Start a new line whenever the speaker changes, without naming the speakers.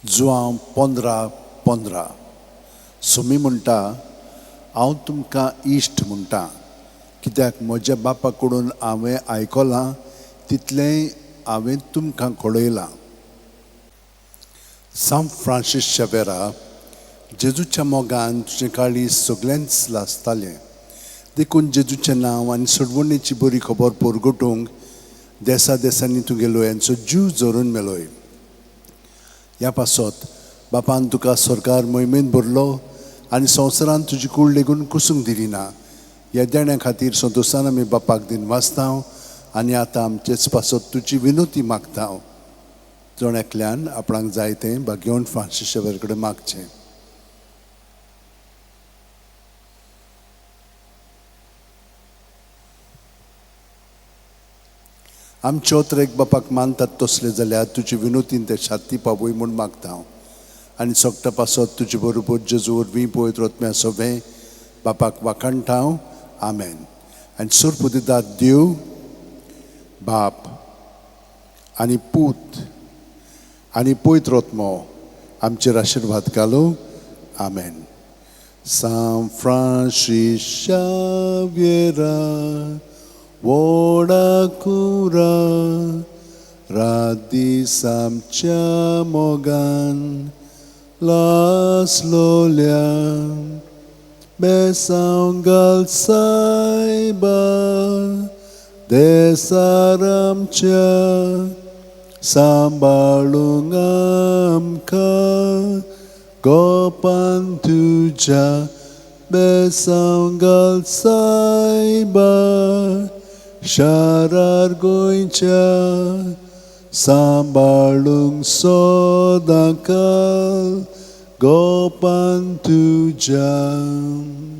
जुवांव 15:15. सोमी म्हणटा, हांव तुमकां इश्ट म्हणटा, कित्याक म्हज्या बापा कडून हांवें आयकलां तितलेंय हांवें तुमकां कळयलां. सांत फ्रांसीस शेवेरा, जेजूच्या मोगान तुजें काळीज सगळेंच लासतालें, देखून जेजूचें नांव आनी सोडवणेची बरी खबर परगटूंक देसा देसांनी तुगेलो यांचो जीव झरून मेलोय. ह्या पासत बापान तुका सरकार मोहिमेंत भरलो आनी संवसारान तुजी कूड लेगून कुसूंक दिली ना. ह्या देण्या खातीर संतोशान आमी बापाक दिन वाचता आनी आतां आमचेच पासत तुजी विनोती मागता. जण एकल्यान आपणाक जाय तें भाग्यवंत फ्रांसीस शेवेर कडेन मागचें. आमच्यो एक बापाक मानतात तसले जाल्यार तुजी विनोतीन ते छाती पावय म्हूण मागता हांव आनी सोगटा पासत तुजे बरोबर जेजू वरवीं पवित्र आत्म्या सोबें बापाक वाखाणटा हांव. आमेन. आनी सोरपुदिदात देव बाप आनी पूत आनी पवित्र आत्मो आमचेर आशिर्वाद घालूं. आमेन. सांत फ्रांसीस शाव्येरा व्हडा कुरा रात दीस आमच्या मोगान लासलोल्या बेसांव घाल सायबा देसार आमच्या सांबाळूंक आमकां गोपान तुज्या बेसांव घाल सायबा शारार गोंयच्या सांबाळूंक सदांकाळ गोपान तुज्या.